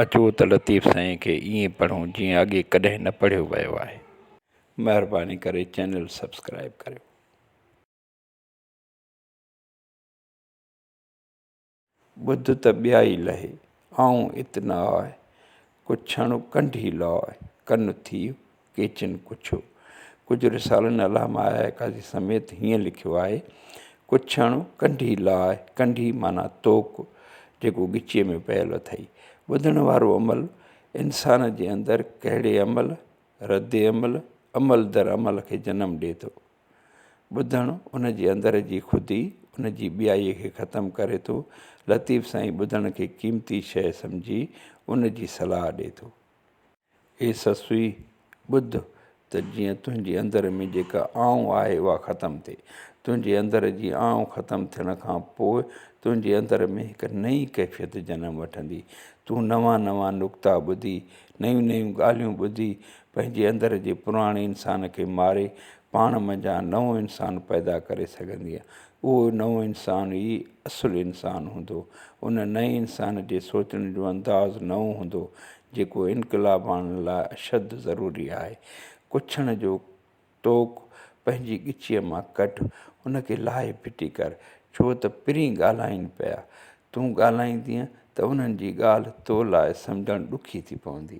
اچو ته لطيف سائين کي ائين پڙهون جيئن اڳي ڪڏهن نه پڙهيو ويو آهي. مهرباني ڪري چينل سبسڪرائيب ڪريو. ٻڌ ته ٻيائي لهي، آئون ات نه آء، ڪڇڻ ڪنڍي لاء، ڪن ٿيء ڪيچن ڪڇيو. ڪجهه رسالن علامه آء آء قاضي سميت هيئن لکيو آهي، ڪڇڻ ڪنڍي لاء، ڪنڍي معنيٰ طوق، جيڪو ڳچيء ۾ پيل اٿئي. ٻڌڻ وارو عمل انسان جي اندر ڪهڙي عمل، رد عمل، عمل در عمل کي جنم ڏئي ٿو. ٻڌڻ ان جي اندر جي خودي، ان جي ٻيائيء کي ختم ڪري ٿو. لطيف سائين ٻڌڻ کي قيمتي شيء سمجهي ان جي صلاح ڏئي ٿو. اي سسئي! ٻڌ ته جيئن تنهنجي اندر ۾ جيڪا آئون آهي اها ختم ٿئي. تنهنجي اندر جي آئون ختم ٿيڻ کان پوء تنهنجي اندر ۾ هڪ نئين ڪيفيت جنم وٺندي. تون نوان نوان نقطا ٻڌي، نيون نيون ڳالهيون ٻڌي، پنهنجي اندر جي پراڻي انسان کي ماري، پاڻ منجهان نئون انسان پيدا ڪري سگهندينء. اهو نئون انسان ئي اصل انسان هوندو. ان نئين انسان جي سوچڻ جو انداز نئون هوندو، جيڪو انقلاب آڻڻ لاء اشد ضروري آهي. ڪڇڻ جو طوق پنهنجي ڳچيء مان ڪڍ، ان کي لاهي ڦٽي ڪر، ڇو ته پرين ڳالهائين پيا. تون ڳالهائيندينء ته انهن جي ڳالهه تو لاء سمجهڻ ڏکي ٿي پوندي.